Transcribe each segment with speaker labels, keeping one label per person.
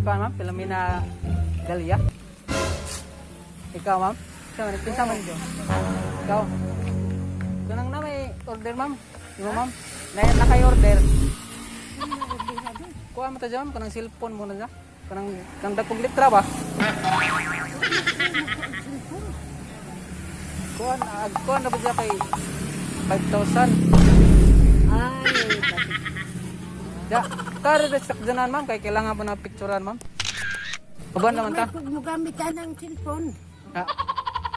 Speaker 1: Kuan, ma'am, Pilomena Galia. Ikaw, ma'am? Sa man, kinsa man jo? Ikaw. Kanang na may order, ma'am. Imo, ma'am. Na na order. Kuha mo ta dyan, ma'am, kanang cellphone mo na dyan. Kanang kanang dagkong litra ba? Kuan, ag kuan na ba dyan kay 5,000?
Speaker 2: Ay,
Speaker 1: Ja, kare ra sa sakjanan, ma'am, kay kailangan mo na picturean, ma'am. Uban naman ta.
Speaker 2: May mugamit ka ng cellphone.
Speaker 1: Ah,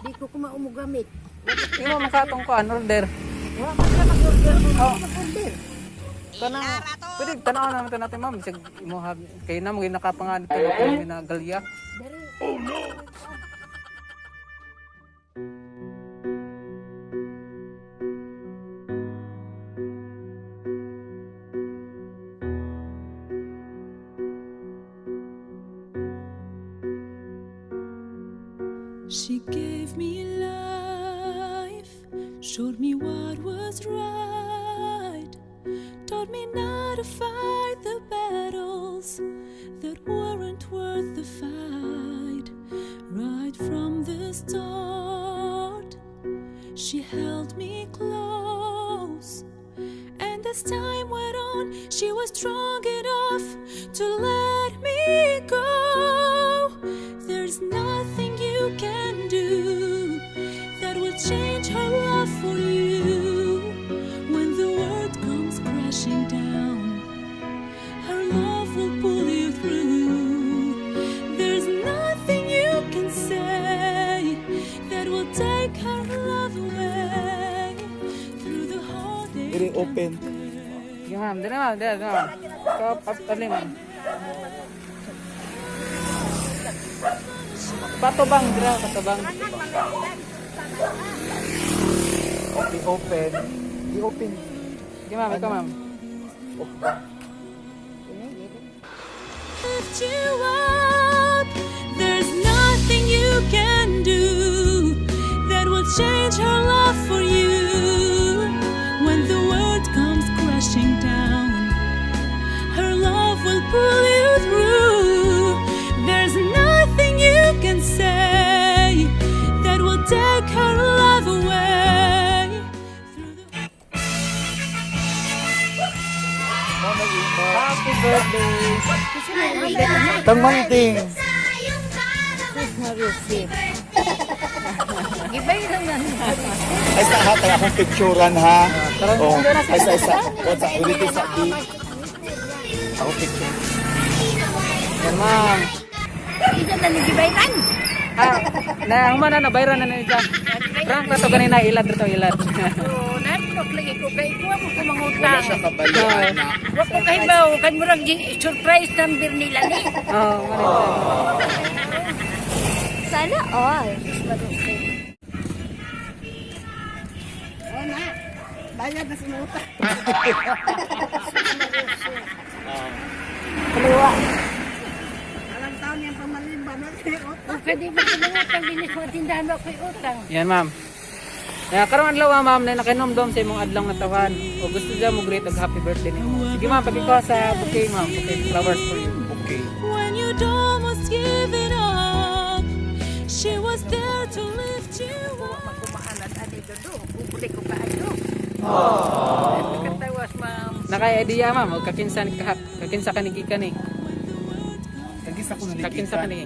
Speaker 2: Di ko kumaumugamit.
Speaker 1: imo man ka atong kuan order.
Speaker 2: Wa man ka mag-order.
Speaker 1: Oh.
Speaker 2: Mag-order.
Speaker 1: Kanang pwede tanaw naman ta natin, ma'am, bisag imo ha kay na mo nakapangan dito na Galia.
Speaker 2: Dari.
Speaker 3: She gave me life, showed me what was right, taught me not to fight the battles that weren't worth the fight. Right from the start, she held me close. And as time went on, she was strong enough to let me go. There's nothing you can do that will change her love for you. When the world comes crashing down, her love will pull you through. There's nothing you can say that will take her love away. Through the heartache
Speaker 4: Diri open.
Speaker 1: Sige, ma'am, dire, ma'am, dire, dire, ma'am. Ikaw, pabli, ma'am. Patubang, dire, patubang.
Speaker 4: Okay, open. I-open.
Speaker 1: Sige, ma'am, ikaw, ma'am.
Speaker 4: Open.
Speaker 3: Lift you up. There's nothing you can do that will change her love for you. When the world comes crashing down, her love will pull you through. There's nothing you can say that will take her love away. Through the
Speaker 1: Happy birthday.
Speaker 4: Tangmanting.
Speaker 2: Marusi. Gibay naman.
Speaker 4: Ay sa ha, tayo akong picturean ha. Oh, ay sa isa. O sa ulitin sa di. Ako picture.
Speaker 1: Yan, ma'am.
Speaker 2: Isa na ni Gibayran.
Speaker 1: Ah, na humana na bayran na niya. Prank na to ganina ilad to ilad.
Speaker 2: Oo, natlok lagi ko kay kuha mo ko
Speaker 4: Wala
Speaker 2: mangutang.
Speaker 4: siya kabaluan na.
Speaker 2: Wa ko kay bawo kay murag surprise number nila ni.
Speaker 1: Oh, mali.
Speaker 5: Sana all.
Speaker 2: Marusi. Oh na. Bayad na sa utang. Kaliwa.
Speaker 6: Alang taon niyang pamalimba na kay utang.
Speaker 2: Pwede ba ko mangutang dinhi sa tindahan wa ko'y utang.
Speaker 1: Yan, ma'am. Kaya karon adlaw, ah, ma'am, na nakainomdom sa imong adlaw nga tawahan. O gusto dyan mo greet og happy birthday nimo. Sige, ma'am, pagikuha sa bouquet, ma'am. Bouquet flowers for you.
Speaker 4: Okay.
Speaker 3: When you'd almost given up, she was there to lift you up.
Speaker 2: Makumaanan ani dodo, bubuli ko kaayo. Katawas, ma'am.
Speaker 1: Naka-idea, ma'am, og kakinsa ni ka kakinsa ka ni gikan ni.
Speaker 4: Kagisa ko na
Speaker 1: Kakinsa ka ni.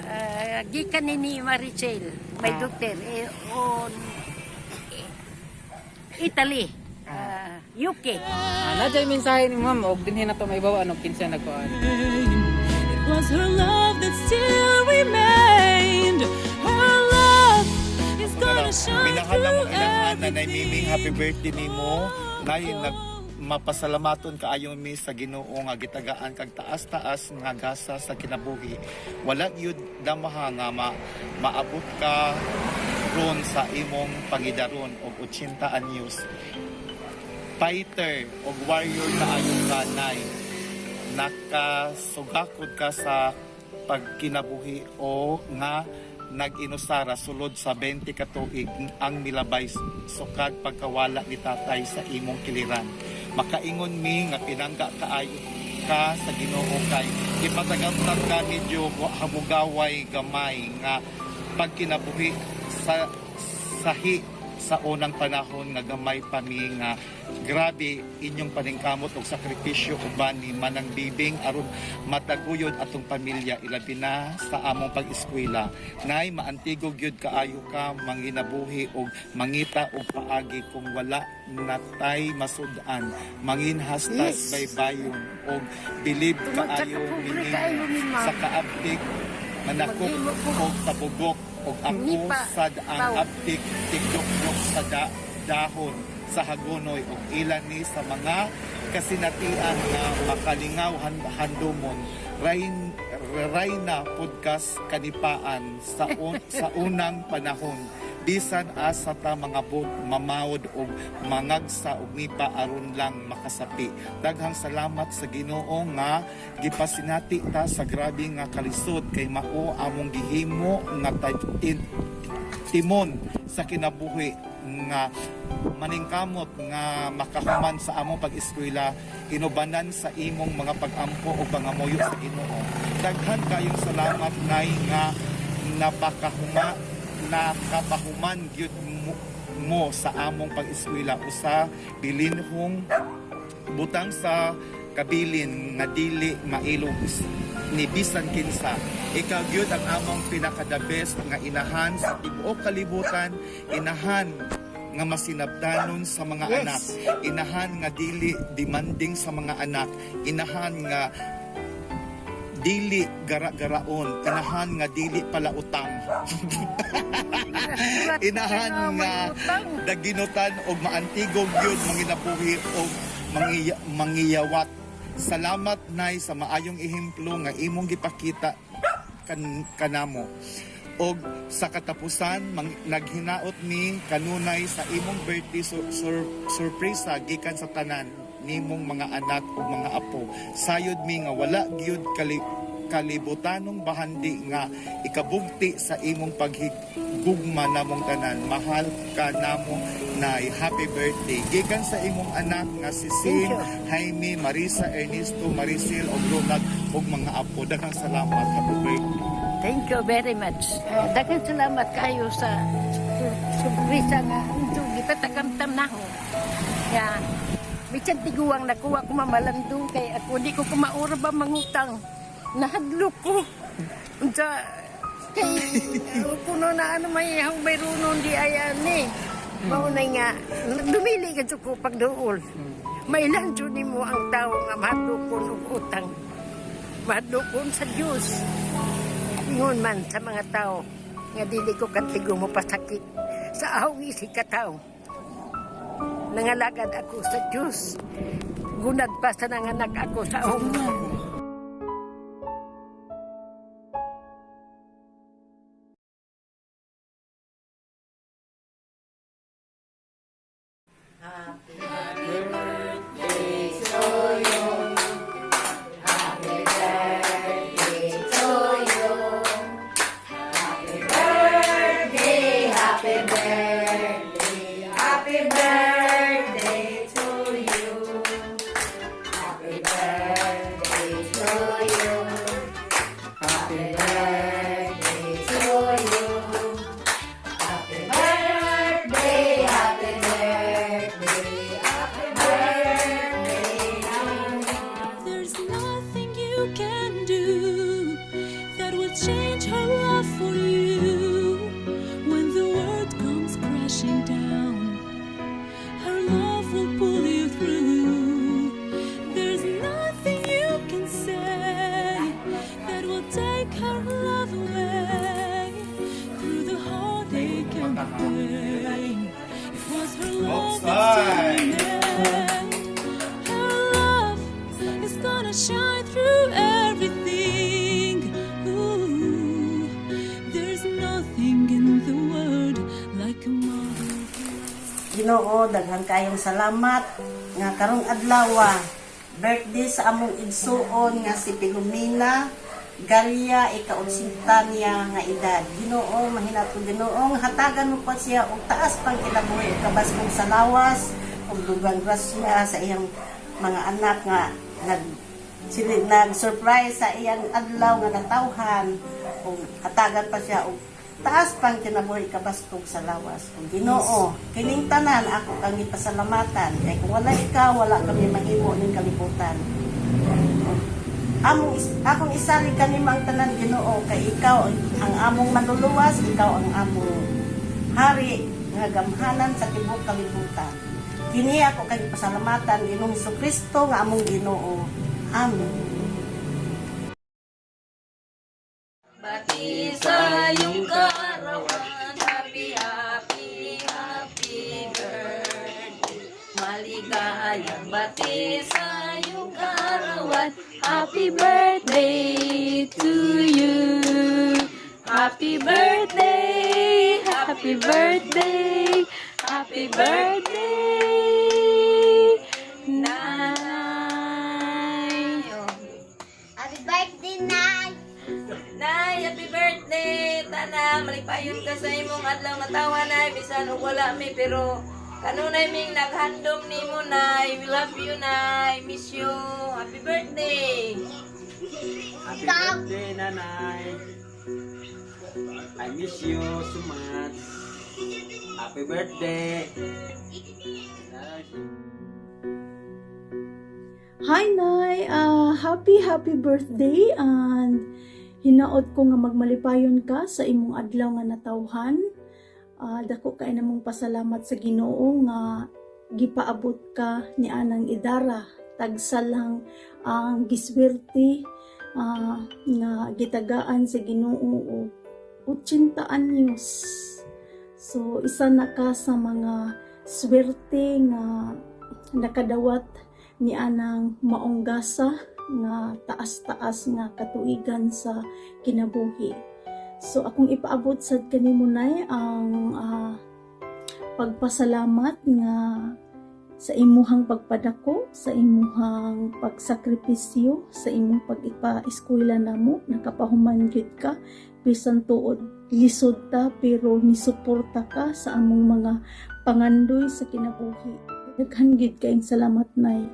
Speaker 2: Ah, gikan ni ni Maricel, my daughter, eh, on eh, Italy, ah, UK.
Speaker 1: Ah, na jay mensahe ni ma'am og dinhi na to maibaw ano kinsa nagkuan.
Speaker 3: It was her love that still remained. Her love is gonna shine
Speaker 4: Minahal na mo
Speaker 3: through
Speaker 4: inahan na Miming, happy
Speaker 3: everything.
Speaker 4: birthday nimo. Nay nag mapasalamaton kaayo mi sa Ginoo nga gitagaan kag taas-taas nga gasa sa kinabuhi. Wala gyud damaha nga maabot ka ron sa imong pangidaron og 80 anyos. Fighter og warrior kaayo ka, nay. Nakasugakod ka sa pagkinabuhi o nga nag-inusara sulod sa 20 ka tuig ang milabay sukad pagkawala ni tatay sa imong kiliran. Makaingon mi nga pinangga kaayo. ka sa Ginoo kay ipatagamtam ka medyo hamugaway gamay nga pagkinabuhi sa sahi sa unang panahon nga gamay pa mi nga grabe inyong paningkamot og sakripisyo uban ni Manang Bibing aron mataguyod atong pamilya, ilabi na sa among pag-eskwela. Nay, maantigog gyud kaayo ka manginabuhi og mangita og paagi kung wala natay masud-an, mangin hastas baybayon og bilib
Speaker 2: Tungod sa
Speaker 4: kaayo
Speaker 2: kapobre
Speaker 4: mininyo
Speaker 2: kaayo ni ma'am.
Speaker 4: sa kaaptik manakop
Speaker 2: Maghimo ko.
Speaker 4: og tabugok og ako
Speaker 2: Nipa.
Speaker 4: sad ang
Speaker 2: Tao.
Speaker 4: aptik tigdokdok sa dahon sa hagonoy og ilan ni sa mga kasinatian nga makalingaw handumon Rain, Rayna Podcast kanipaan sa unang panahon, bisan asa ta mga bot mamawod og mangagsa og nipa aron lang makasapi. Daghang salamat sa Ginoo nga gipasinati ta sa grabe nga kalisod kay mao among gihimo nga timon sa kinabuhi nga maningkamot nga makahuman sa among pag-eskwela inubanan sa imong mga pag-ampo o pangamuyo sa Ginoo. Daghan kayong salamat, Nay, nga napakahuma nakapahuman gyud mo sa among pag-eskwela, usa bilinhong butang sa kabilin nga dili mailog ni bisan kinsa. Ikaw gyud ang among pinaka the best nga inahan sa tibuok kalibutan, inahan nga masinabtanon sa mga anak, inahan nga dili demanding sa mga anak, inahan nga dili gara-garaon, inahan nga dili palautang, inahan nga daginutan og maantigog yun manginabuhi og mangiyawat. Salamat, Nay, sa maayong ehemplo nga imong gipakita kanamo. Og sa katapusan, naghinaot mi kanunay sa imong birthday surpresa gikan sa tanan nimong mga anak ug mga apo. Sayod mi nga wala gyud kalibutanong bahandi nga ikabugti sa imong paghigugma namong tanan. Mahal ka namo, Nay. Happy birthday. Gikan sa imong anak nga si Sim, Jaime, Marisa, Ernesto, Maricel ug Ronald ug mga apo. Daghang salamat. Happy birthday.
Speaker 2: Thank you very much. Daghang salamat kayo sa surpresa nga ito gipatakamtam na ho. Ya, bisan tiguang nakuha ko mamalandong kay ako di ko kumaura ba mangutang. Nahadlok ko. Unsa kay kuno na ano may hang mayroon di ayan ni. Mao na nga dumili ka ko pagduol. Mailan jud nimo ang tawo nga mahadlokon og utang. Mahadlokon sa Dios. Ingon man sa mga tao nga dili ko katigo mo pasakit sa ahong isig ka tao. Nangalagad ako sa Diyos. Gunad pa sa nanganak ako sa ahong.
Speaker 3: There's nothing you can do that will change her love for you. When the world comes crashing down, her love will pull you through. There's nothing you can say that will take her love away. Through the heartache and the pain, it was her love that still remained. Her love is gonna shine through everything. Ooh, there's nothing in the world like a mother's love.
Speaker 6: Ginoo, daghan kayong salamat nga karong adlaw, birthday sa among igsuon nga si Pilumina Galia, ika-80 niya nga edad. Ginoo, mahinato Ginoo, nga hatagan mo pa siya og taas pang kinabuhi ug kabaskog sa lawas ug dugang grasya sa iyang mga anak nga nag sila nag-surprise sa iyang adlaw nga natawhan ug hatagan pa siya og taas pang kinabuhi, kabaskog sa lawas. Ug Ginoo, kining tanan ako kang gipasalamatan kay kung wala ikaw, wala kami mahimo ning kalibutan. Among akong isalig kanimo ang tanan, Ginoo, kay ikaw ang among manluluwas, ikaw ang among hari nga gamhanan sa tibuok kalibutan. Kini ako kay pasalamatan, Ginoong Kristo nga among Ginoo. Amen.
Speaker 7: Bati sa iyong kaarawan, happy, happy, happy birthday. Maligayang bati sa iyong kaarawan, happy birthday to you. Happy birthday, happy birthday, happy birthday, Nay.
Speaker 5: Happy birthday, Nay!
Speaker 7: Nay, happy birthday! Tana, malipayon ka sa imong adlaw nga tawa, Nay. Bisan og wala mi, pero kanunay ming naghandom nimo, Nay. We love you, Nay. Miss you. Happy birthday!
Speaker 8: Happy birthday, Nanay. I miss you so much. Happy birthday.
Speaker 3: Hi, Nay! Happy, happy birthday and hinaot ko nga magmalipayon ka sa imong adlaw nga natawhan. Dako kay namong pasalamat sa Ginoo nga gipaabot ka ni anang idara. Tagsa lang ang giswerte nga gitagaan sa Ginoo og 80 anyos. So isa na ka sa mga swerte nga nakadawat ni anang maong gasa nga taas-taas nga katuigan sa kinabuhi. So akong ipaabot sad kanimo, Nay, ang pagpasalamat nga sa imuhang pagpadako, sa imuhang pagsakripisyo, sa imong pag-ipa-eskwela namo, nakapahuman gyud ka bisan tuod lisod ta, pero nisuporta ka sa among mga pangandoy sa kinabuhi. Daghan gyud kaayong salamat, Nay,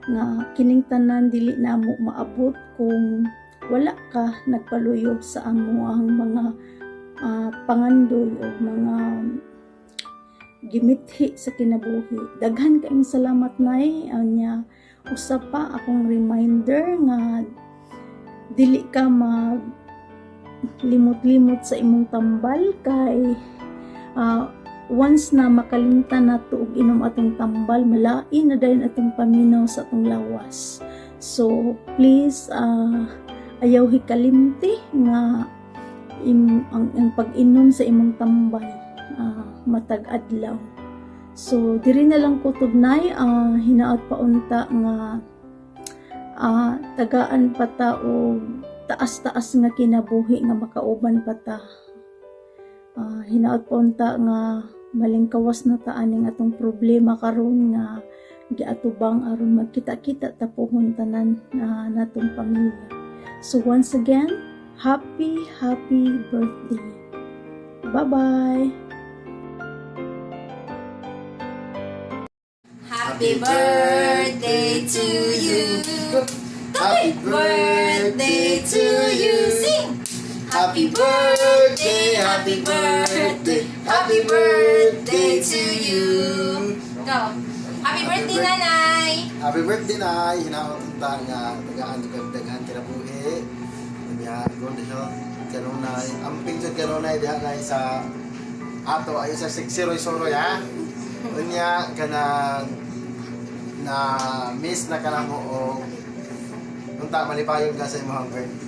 Speaker 3: nga kining tanan dili namo maabot kung wala ka nagpaluyob sa amo ang mga pangandoy o mga gimithi sa kinabuhi. Daghan kaayong salamat, Nay. Anya, usa pa akong reminder nga dili ka mag limot-limot sa imong tambal kay once na makalimtan nato og inom atong tambal, malain na dayon atong paminaw sa atong lawas. So please, ayaw hikalimti nga ang pag-inom sa imong tambal matag adlaw. So diri na lang ko tugnay, hinaot pa unta nga tagaan pa ta og taas-taas nga kinabuhi nga makauban pa ta. Hinaot pa unta nga malingkawas na ta aning atong problema karon nga giatubang aron magkita-kita ta puhon tanan na natong pamilya. So once again, happy, happy birthday. Bye-bye.
Speaker 7: Happy birthday to you.
Speaker 9: Happy
Speaker 7: birthday to you. Sing!
Speaker 9: Happy birthday, happy birthday, happy birthday to you.
Speaker 7: Go! Happy birthday, Nanay!
Speaker 9: Happy birthday, Nay! Hinaot unta nga tagaan kag daghan kinabuhi. Unya, good health kanunay. Amping jud kanunay diha, Nay, sa ato ayo sa siroy-suroy ha. Unya kanang na miss na ka namo o unta malipayon ka sa imong birthday.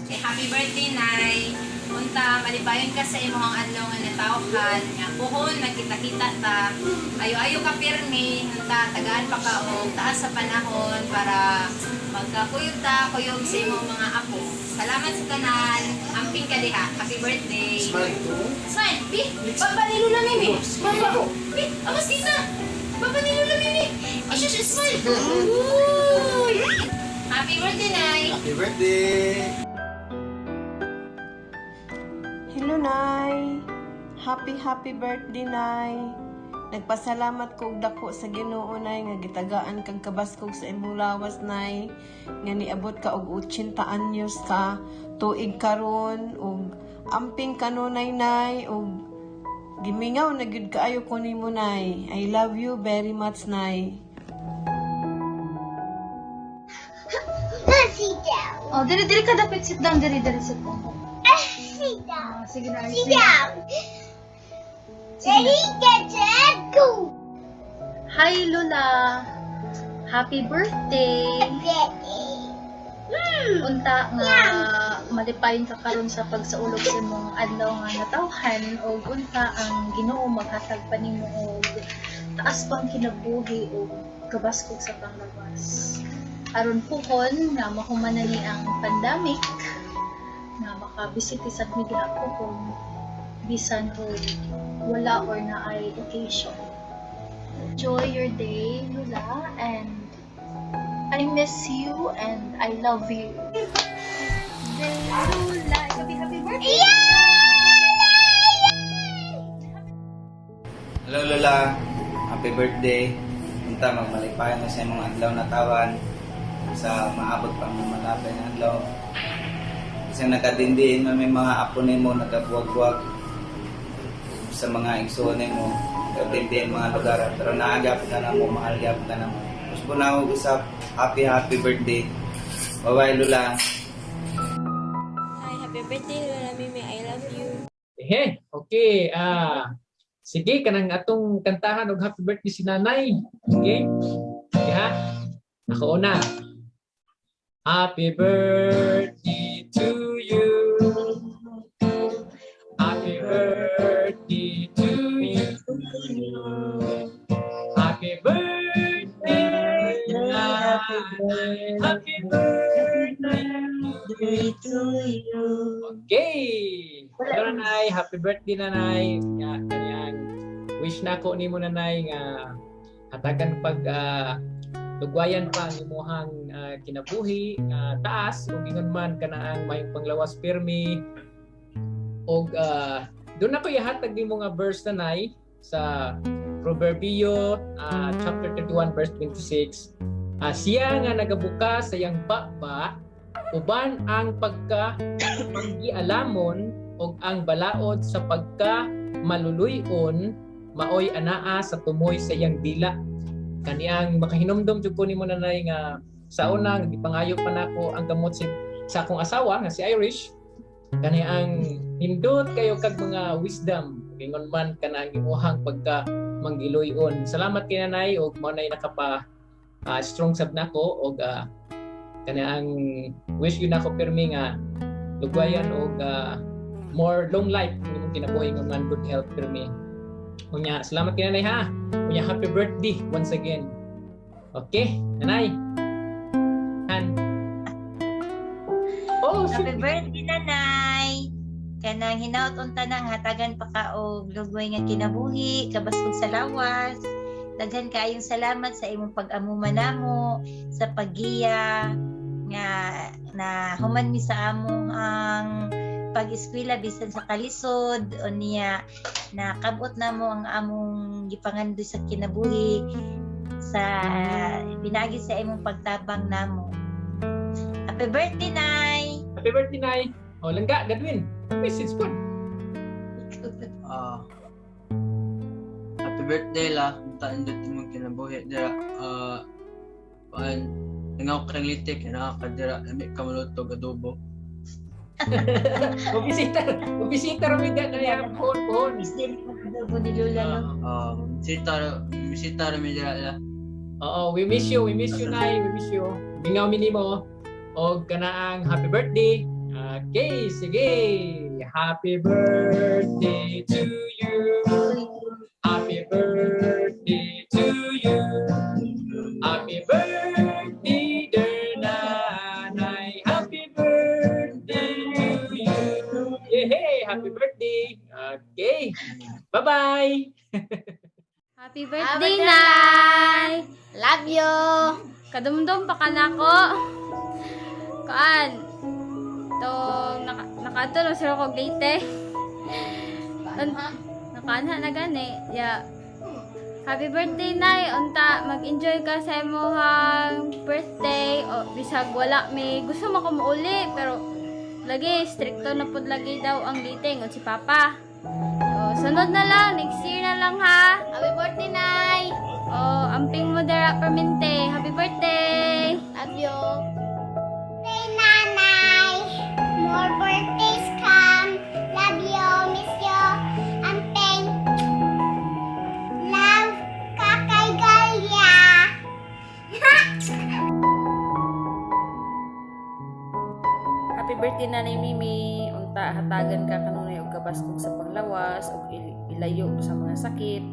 Speaker 7: Okay, happy birthday, Nay! Unta, malipayon ka sa imong adlaw nga natawhan, nga puhon, nagkita-kita ta. Ayo-ayo ka pirmi, unta, tagaan pa ka og taas sa panahon para magkakuyog ta, kuyog sa imong mga apo. Salamat sa tanan. Amping ka diha. Happy birthday.
Speaker 9: Smile to.
Speaker 7: Smile! Bi! Baba ni Lula Mimi! Baba! Bi! Amas tita! Baba ni Lula Mimi! Ay, shush, smile! Uy! Happy birthday, Nay!
Speaker 9: Happy birthday!
Speaker 10: Hello, Nay! Happy, happy birthday, Nay! Nagpasalamat ko og dako sa Ginoo, Nay, nga gitagaan kag kabaskog sa imong lawas, Nay, nga niabot ka og 80 anyos ka tuig karon og amping kanunay, Nay, og gimingaw na gyud kaayo ko nimo, Nay. I love you very much, Nay.
Speaker 5: Sit down.
Speaker 11: Oh, diri diri ka dapat sit down diri diri sit down.
Speaker 5: Sit down.
Speaker 11: Oh, sige na.
Speaker 5: Sit down. Ready, get set, go.
Speaker 11: Hi Lola. Happy birthday.
Speaker 5: Birthday.
Speaker 11: Unta nga malipayon ka karon sa pagsaulog sa imong adlaw nga natawhan og unta ang Ginoo maghatag pa nimo og taas pang kinabuhi og kabaskog sa panglawas. Aron puhon nga mahuman na ni ang pandemic nga makabisita sad mi diha puhon bisan og wala or naay occasion. Enjoy your day, Lula, and I miss you and I love you. Happy birthday, Lula! Happy, happy birthday!
Speaker 8: Hello Lola, happy birthday. Unta magmalipayon na sa imong adlaw na tawan sa maabot pa ang malapay nga adlaw. Isang nakadindiin man may mga apo nimo nagabuwag-buwag sa mga igsuon nimo, nagatindiin mga lugar pero naagap ka na mo, mahal gyapon ka na mo. Usbo na ako usap, happy happy birthday. Bye bye Lola.
Speaker 7: Hi, happy birthday, Lola Mimi. I love you.
Speaker 12: Eh, okay. Sige, kanang atong kantahan og happy birthday si nanay. Sige. Sige ha. Ako una. Happy birthday to you. Happy birthday to you. Happy birthday, nanay. Happy birthday
Speaker 6: to you.
Speaker 12: Okay. Hello, nanay. Happy birthday, nanay. Nga, kanyang wish na ko nimo, nanay, nga hatagan pag lugwayan pa ang imuhang kinabuhi nga taas ug ingon man kanaang mayong panglawas pirmi og doon ako ihatag nimo nga verse, nanay, sa Proverbio chapter 31 verse 26. Siya nga nagabuka sa iyang baba uban ang pagka panggialamon og ang balaod sa pagka maluluy-on maoy anaa sa tumoy sa iyang dila. Kaniang makahinumdom jud ko nimo, nanay, nga sa una gipangayo pa nako ang gamot sa akong asawa nga si Irish. Kaniang nindot kayo kag mga wisdom, ingon man kanang imuhang pagka manggiluy-on. Salamat kay nanay og mao nay nakapa strong sab nako og kaniang wish yun ako pirmi nga lugwayan og more long life ang imong kinabuhi nga man good health pirmi. Unya, salamat kay nanay ha. Unya, happy birthday once again. Okay, nanay. Han. Oh,
Speaker 13: Happy birthday, Nanay! Kanang hinaut unta nang hatagan pa ka og lugway nga kinabuhi, kabaskog sa lawas. Daghan kaayong salamat sa imong pag-amuma namo, sa paggiya nga na human mi sa among ang pag-eskwela bisan sa kalisod unya na kabot namo ang among gipangandoy sa kinabuhi sa binagi sa imong pagtabang namo. Happy birthday, Nay!
Speaker 12: Happy birthday, Nay. Oh, langga, Gadwin. Message po.
Speaker 14: Happy birthday la. Unta indot imong kinabuhi dira. Kuan nangaw ka ng litik, naa ka dira, lami ka maluto og adobo.
Speaker 12: Mabisita, mabisita ra mi na ya pohon pohon.
Speaker 13: Adobo ni Lola no.
Speaker 14: Bisita ra mi dira la.
Speaker 12: Oo, we miss you, Nay, we miss you. Bingaw mi nimo og kanaang happy birthday. Okay, sige. Happy birthday to you. Happy birthday to you. Happy birthday, dear Nanay. Happy birthday to you. Yay, happy birthday. Okay. Bye-bye.
Speaker 7: Happy birthday, Nay! Love you! Kadumdum pa ka na ko. Kuan. To naka nakaadto lang sila kog Leyte. Nakaanha na gani. Ya.
Speaker 15: Happy birthday, Nay. Unta, mag-enjoy ka sa imong birthday. O, bisag wala may gusto mo ko muuli, pero lagi, stricto na pud lagi daw ang liting o si Papa. O, sunod na lang, next year na lang ha. Happy birthday, Nay! O, amping mo dara permente. Happy birthday! Love you!
Speaker 5: Birthday, Nanay. More birthdays come. Love you, miss you. Amping. Love, Kakay Galia.
Speaker 16: Happy birthday, Nanay Mimi. Unta hatagan ka kanunay og kabaskog sa panglawas ug ilayo sa mga sakit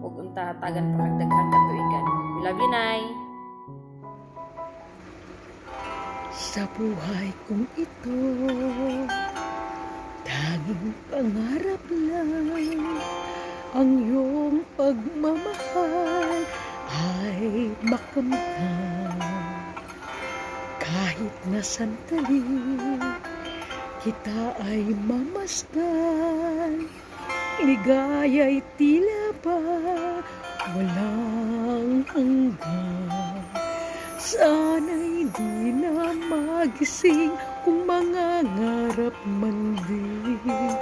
Speaker 16: ug unta hatagan pa kag daghang katuigan. We love you, Nay.
Speaker 3: Sa buhay kong ito, tanging pangarap lang ang iyong pagmamahal ay makamtan. Kahit na sandali, kita ay mamasdan. Ligaya'y tila ba walang hanggan. Sana'y di na magising kung mangangarap man din.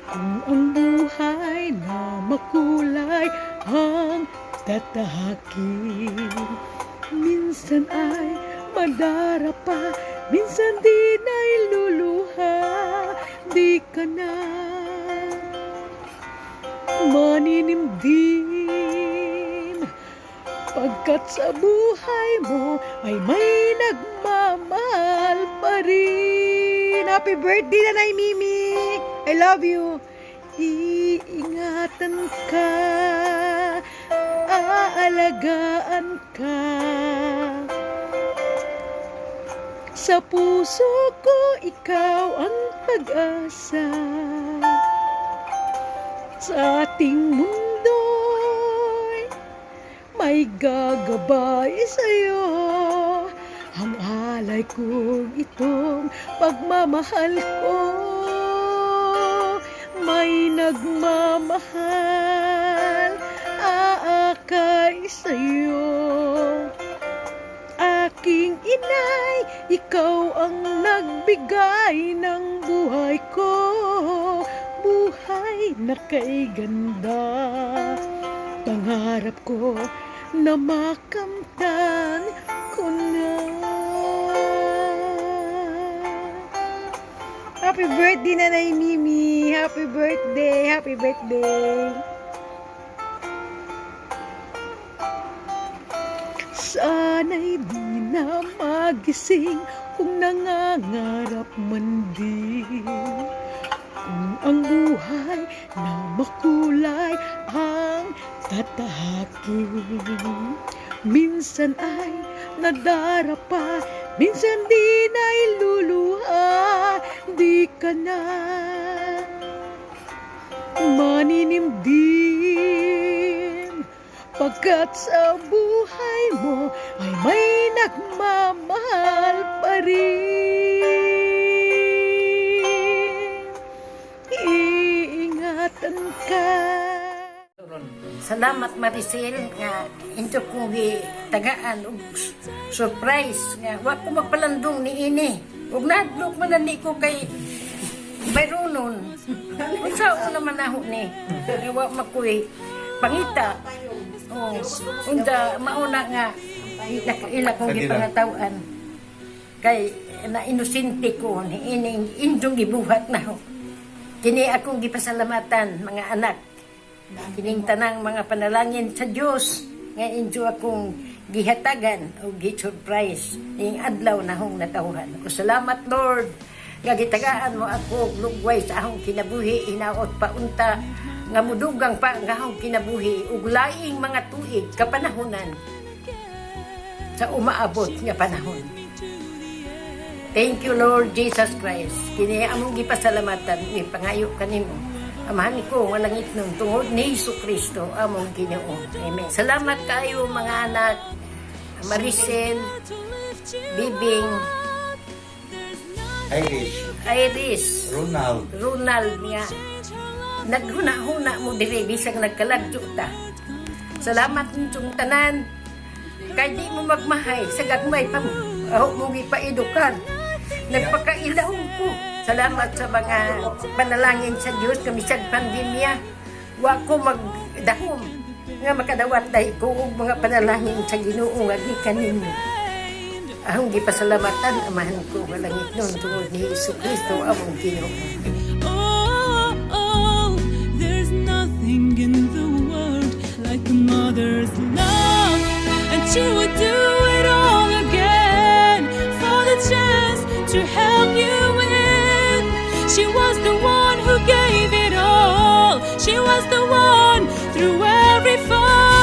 Speaker 3: Kung ang buhay na makulay ang tatahakin. Minsan ay madarapa, minsan din ay luluha. Di ka na maninimdim pagkat sa buhay mo ay may nagmamahal pa rin. Happy birthday, Nanay Mimi! I love you! Iingatan ka, aalagaan ka. Sa puso ko, ikaw ang pag-asa. Sa ating mundo'y may gagabay sa'yo. Ang alay kong itong pagmamahal ko. May nagmamahal, aakay sa'yo. Aking inay, ikaw ang nagbigay ng buhay ko. Buhay na kay ganda. Pangarap ko na makamtan ko na.
Speaker 10: Happy birthday, Nanay Mimi! Happy birthday! Happy birthday!
Speaker 3: Sana'y di na magising kung nangangarap man din. Kung ang buhay na makulay ang tatahakin. Minsan ay nadarapa, minsan din ay luluha. Di ka na maninimdim pagkat sa buhay mo ay may nagmamahal pa rin. Iingatan ka.
Speaker 2: Salamat, Maricel, nga into kong tagaan og surprise nga wa ko magpalandong ni ini. Ug nahadlok man na ni ko kay bayronon. Unsa una man naho ni? Nga wa makoy pangita. Oh, unta mauna nga ila, ila kong gipangataw-an kay na inosente ko ni ining indong gibuhat na ho. Kini akong gipasalamatan, mga anak, kining tanang mga panalangin sa Dios nga injo akong gihatagan o gi-surprise ning adlaw na hong natawhan. O salamat, Lord, nga gitagaan mo ako og lugway sa akong kinabuhi, hinaot pa unta nga mudugang pa ang akong kinabuhi ug laing mga tuig kapanahonan sa umaabot nga panahon. Thank you, Lord Jesus Christ. Kini among gipasalamatan, pangayo kanimo. Amahan ko nga langit nung tungod ni Hesus Kristo among Ginoo. Amen. Salamat kayo, mga anak. Maricel, Bibing,
Speaker 4: Irish,
Speaker 2: Iris,
Speaker 4: Ronald,
Speaker 2: Ronald nga naghuna-huna mo diri bisag nagkalagyo ta. Salamat ninyong tanan. Kay di mo magmahay sa gagmay pa ako mo gipaedukar. Nagpakailahom ko. Salamat sa mga panalangin sa Dios kami sa pandemya. Wa ko magdahom nga makadawat dahil ko og mga panalangin sa Ginoo nga gikan ninyo. Akong gipasalamatan Amahan ko nga langitnon tungod ni Hesus Kristo among Ginoo.
Speaker 3: Oh, there's nothing in the world like a mother's love. And she would do it all again for the chance to help you win. She was the one who gave it all. She was the one through every fall.